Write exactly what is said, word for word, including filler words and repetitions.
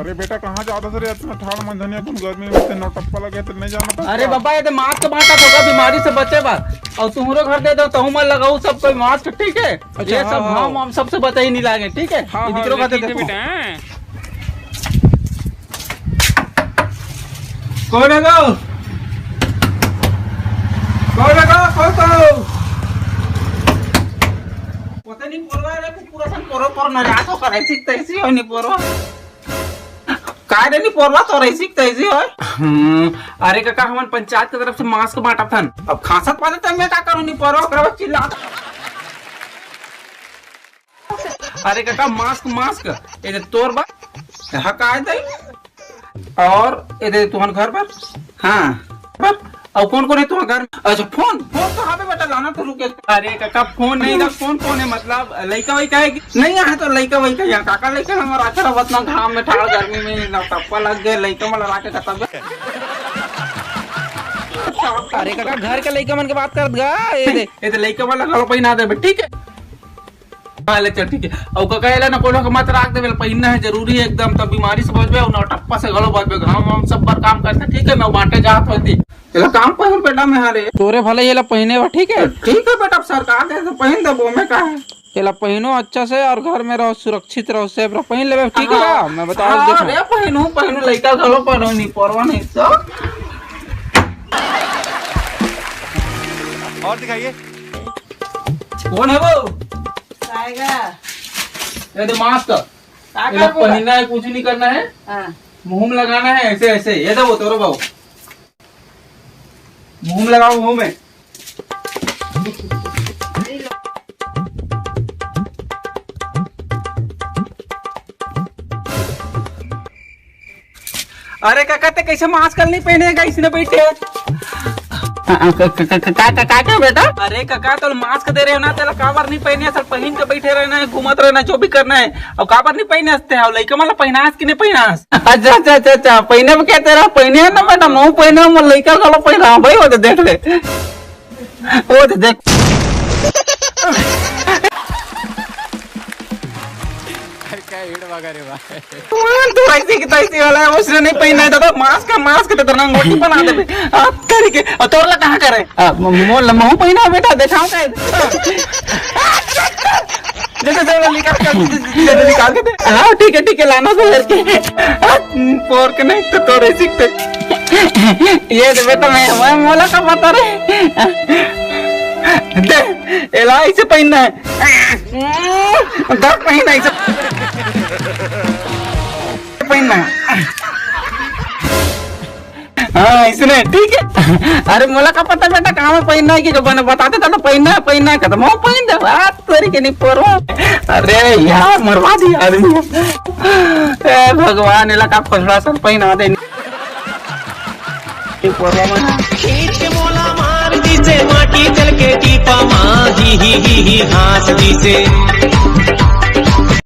अरे बेटा, कहाँ जात हस रे? अतना ठाड़ मंझनिया कुन गर्मी में ते नौटप्पा लगे ते नहीं जाना था? अरे बाबा, ये तो मास्क बांटत होगा बीमारी से बचे बर, और तुम्हरो घर दे दो, तहु मन लगाऊ सब कोई मास्क, ठीक है? अच्छा, ये हाँ, सब हाँ। हम, हम सबसे बचे ही नहीं लागे, ठीक है? हाँ, ये हाँ, दिकरो ले, घर दे ठीक है दो। बेटा, हाँ। कौन है गो? कौन है गो? कौन तो? पता नहीं पोरवा रे, पूरा सन पोरो पोरो न रातो करे, सीख तैसी हो नहीं पोरवा। का रे नी पोरवा, तोर ऐसी के तैसी होय? हम्म, अरे काका, हमन पंचायत के तरफ से मास्क बांटत हन। अब खांसत पादे त मैं का करूं नी पोरवा, ओकरा बाद चिल्ला। अरे काका, मास्क, मास्क, ये दे तोर बा, हकाय दे, और ये दे तुहन घर पर, हाँ, पर अउ कौन कौन है तुम्हारे घर में? अच्छा, फोन, फोन तो हवे बेटा, लाना तो रुके। अरे काका, फोन नहीं था, फोन कौन है? मतलब लइका वइका है कि नहीं? है तो लइका वइका यहाँ, काका लइका हमारा आखिर अब इतना घाम में ठाड़ गर्मी में नौटप्पा लग गए, लइका मन ला के खत्म। अरे काका, घर के लइका मन के बात करत गा, ये दे। ये तो लइका वाला घलो पहिना देबे, ठीक है? हाँ, ले चल, ठीक है। अउ काका, एला ना कोनो के मत राख देबे, पहिनना है जरूरी है एकदम, तब बीमारी से बचबे अउ नौटप्पा से घलो बचबे। घाम वाम सब बर काम करथे, ठीक है, मैं बांटे जात होती। एला काम पहिन बेटा मैं, हाँ रे। तोरे भले एला पहिने बा, ठीक है? ठीक है बेटा, अब सरकार दे तो पहिन देबो, मैं का है? एला पहिनो अच्छा से और घर में रहो, सुरक्षित रहो, सेफ रहो, पहिन लेबे, ठीक है? हाँ। मैं बता हाँ देता हूँ। रे, पहिनू, पहिनू, लइका घलो पहिनू, नहीं परवा नहीं तो। और दिखाइए। कौन है वो? आएगा। ये दे मास्क। का ये कर लोग बोला? पहिनना है, कुछ नहीं करना है। हाँ। मुंह में लगाना है ऐसे, ऐसे। ये दे वो तोरो बाबू। मुंह में लगाओ, मुंह में। अरे काका, ते कैसे मास्क नहीं पहने का, इसने बैठे? का, का, का, का, का, का, का बेटा? अरे काका, तो मास्क दे रहे हो ना, तेला काबर नहीं पहने? सब पहिन के बैठे रहना है, घूमत रहना है, जो भी करना है। अब काबर नहीं पहने हंसते हैं? लइका मन ला पहिनास कि नहीं पहिनास? अच्छा, अच्छा, अच्छा, अच्छा, पहिने में क्या तेरा? पहिने है ना बेटा, मैं पहिने, मैं लइका घलो पहिना भाई, वो तो देख ले, वो तो देख। अरे क्या हीड़ वगैरह भाई। तू ऐसी की तैसी वाला है, उसने नहीं पहना है दादा, मास्क का मास्क तो तेरा अंगूठी बना दे। आप तरीके, और तोरला कहाँ करे? आ, म-, मोर ल-, महू पहिना बेटा, देखाओ का? जल्दी, जल्दी निकाल के, जल्दी निकाल के दे। हाँ, ठीक है, ठीक है, लाना तो करके। आ, पोर के नहीं तो तोरे सीखते। ये दे बेटा, मैं, मैं मोला का पता रे। दे, एला ऐसे पहिनना है। दस पहिनना है, ऐसे पहिनना है। हाँ, इसने, ठीक है। अरे, मोला का पता बेटा, कहाँ में पहिनना है कि जो बने बताते थे तो पहिनना है, पहिनना है, खत्म हो, पहिन दे। बात तोरी के नहीं पोरवा। अरे यार, मरवा दिया आदमी। ए भगवान, एला का फसड़ा सब पहिना दे। ये पोरवा में। खींच के मोला मार दिसे, माटी चल के टीपा मा, ही, ही, ही, ही, हाँस दिसे।